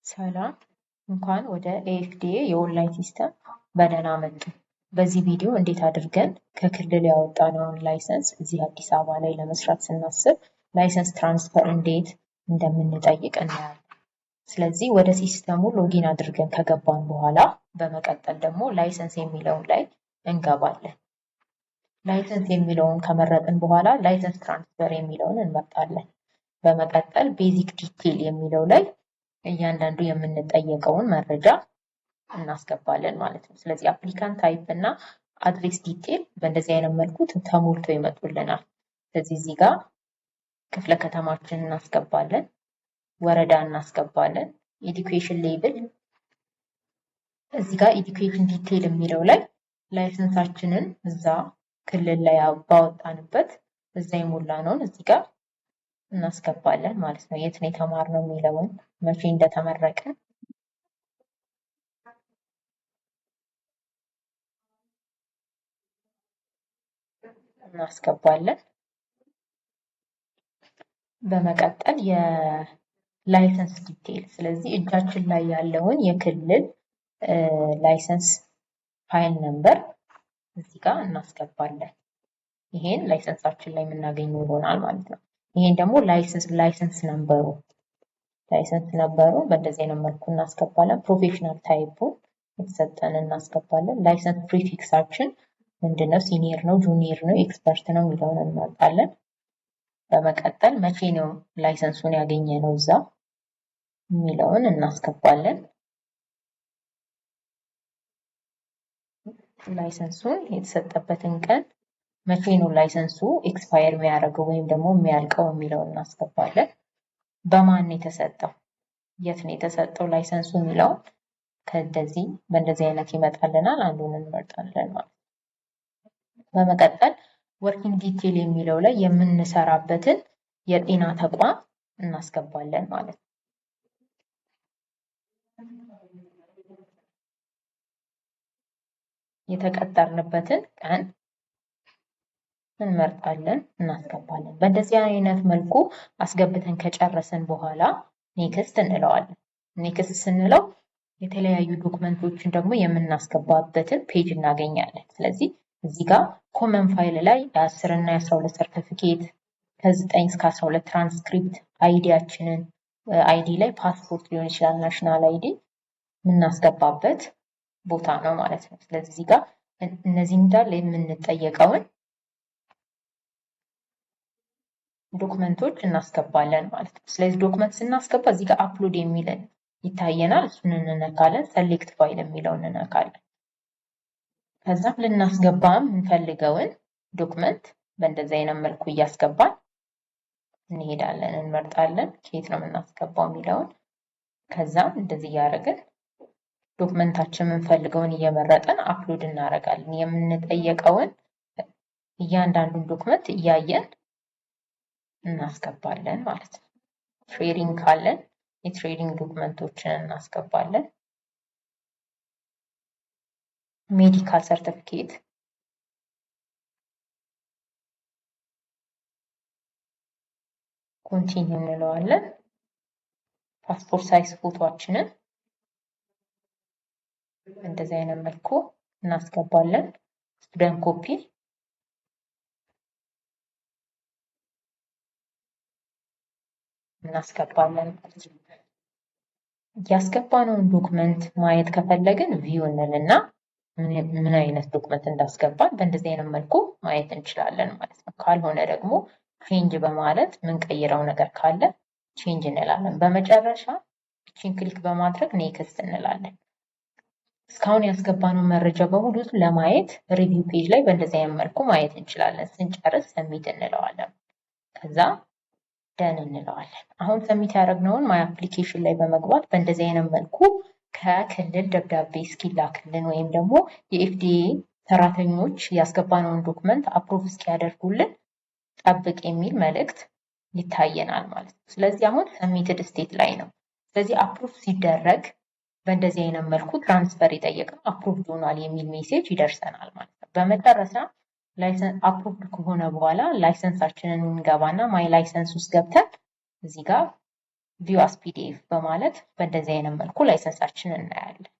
ሰላም፣ እንኳን ወደ EFDA የ online system በደህና መጡ። በዚህ ቪዲዮ እንዴት አድርገን ከክልል ያወጣነውን license እዚህ አዲስ አበባ ላይ ለመስራት ስናስብ license transfer እንዴት እንደምንጠይቅ እናያለን። ስለዚህ ወደ system ኡ login አድርገን ከገባን በኋላ በመቀጠል ደግሞ license የሚለውን ላይ እንገባለን። License የሚለውን ከመረጥን በኋላ license transfer የሚለውን እንመርጣለን። በመቀጠል basic detail የሚለው ላይ እያንዳንዱ የምንጠየቀውን መረጃ እናስገባለን ማለት ነው። ስለዚህ applicant type እና address detail በእንደዚህ አይነት መልኩ ተሞልቶ ይመጡልናል። ስለዚህ እዚህ ጋር ክፍለ ከተማችንን እናስገባለን፣ ወረዳ እናስገባለን፣ education level እዚህ ጋር education detail የሚለው ላይ license ኣችንን እዛ ክልል ላይ ባወጣንበት እዛ የሞላነውን እዚህ ጋር እናስገባለን ማለት ነው። የት ነው የተማርነው የሚለውን፣ መቼ እንደተመረቅን እናስገባለን። በመቀጠል የ license detail፣ ስለዚህ እጃችን ላይ ያለውን የክልል license file number እዚህ ጋር እናስገባለን። ይሄን license ኣችን ላይ የምናገኘው ይሆናል ማለት ነው። ይሄን ደግሞ license number ኡ በእንደዚህ አይነት መልኩ እናስገባለን። Professional type ኡን የተሰጠን እናስገባለን። License prefix ኣችን ምንድነው? Senior ነው፣ junior ነው፣ expert ነው የሚለውን እንመርጣለን። በመቀጠል መቼ ነው license ኡን ያገኘነው እዛ የሚለውን እናስገባለን። License ኡን የተሰጠበትን ቀን፣ መቼ ነው license ኡ expire የሚያደርገው ወይም ደግሞ የሚያልቀው የሚለውን እናስገባለን። በማን ነው የተሰጠው፣ የት ነው የተሰጠው license ኡ የሚለውን ከእንደዚህ በእንደዚህ አይነት ይመጣልናል። አንዱን እንመርጣለን ማለት ነው። በመቀጠል working detail የሚለው ላይ የምንሰራበትን የጤና ተቋም እናስገባለን ማለት ነው። የተቀጠርንበትን ቀን እንመርጣለን፣ እናስገባለን። በእንደዚህ አይነት መልኩ አስገብተን ከጨረስን በኋላ next እንለዋለን። Next ስንለው የተለያዩ document ኦችን ደግሞ የምናስገባበትን page እናገኛለን። ስለዚህ እዚህ ጋር common file ላይ የ10 እና የ12 ሰርቲፊኬት፣ ከ9 እስከ 12 ትራንስክሪፕት፣ ID ያችንን፣ ID ላይ ፓስፖርት ሊሆን ይችላል፣ national ID የምናስገባበት ቦታ ነው ማለት ነው። ስለዚህ እዚህ ጋር እነዚህ እንዳለ የምንጠየቀውን document ኦች እናስገባለን ማለት ነው። ስለዚህ document ስናስገባ እዚህ ጋር upload የሚለን ይታየናል። እሱን እንነካለን። Select file የሚለውን እንነካለን። ከዛም ልናስገባ የምንፈልገውን document በእንደዚህ አይነት መልኩ እያስገባን እንሄዳለን፣ እንመርጣለን። ከየት ነው የምናስገባው የሚለውን፣ ከዛም እንደዚህ እያደረግን document ኣችን የምንፈልገውን እየመረጥን upload እናደርጋለን። የምንጠየቀውን እያንዳንዱን document እያየን እናስገባለን ማለት ነው። Training ካለን የ training document ኦችን እናስገባለን። Medical certificate፣ continue እንለዋለን። Passport size ፎቶአችንን እንደዚህ አይነት መልኩ እናስገባለን። Student copy እናስገባለን። ያስገባነውን document ማየት ከፈለግን view እንልና ምን አይነት document እንዳስገባን በእንደዚህ አይነት መልኩ ማየት እንችላለን ማለት ነው። ካልሆነ ደግሞ change በማለት ምንቀይረው ነገር ካለ change እንላለን። በመጨረሻ እቺን click በማድረግ next እንላለን። እስካሁን ያስገባነው መረጃ በሙሉ ለማየት review page ላይ በእንደዚህ አይነት መልኩ ማየት እንችላለን። ስንጨርስ submit እንለዋለን። ከዛ done እንለዋለን። አሁን submit ያደረግነውን my application ላይ በመግባት በእንደዚህ አይነት መልኩ ከክልል ደብዳቤ እስኪላክልን ወይም ደግሞ የ EFDA ሰራተኞች ያስገባነውን document approve እስኪያደርጉልን ጠብቅ የሚል መልእክት ይታየናል ማለት ነው። ስለዚህ አሁን submitted state ላይ ነው። ስለዚህ approve ሲደረግ በእንደዚህ አይነት መልኩ transfer የጠየቅነው approved ሆኗል የሚል message ይደርሰናል ማለት ነው። በመጨረሻ approved ከሆነ በኋላ license ኣችንን እንገባና my license ውስጥ ገብተን እዚህ ጋር View as PDF በማለት በእንደዚህ አይነት መልኩ license ኣችንን እናያለን።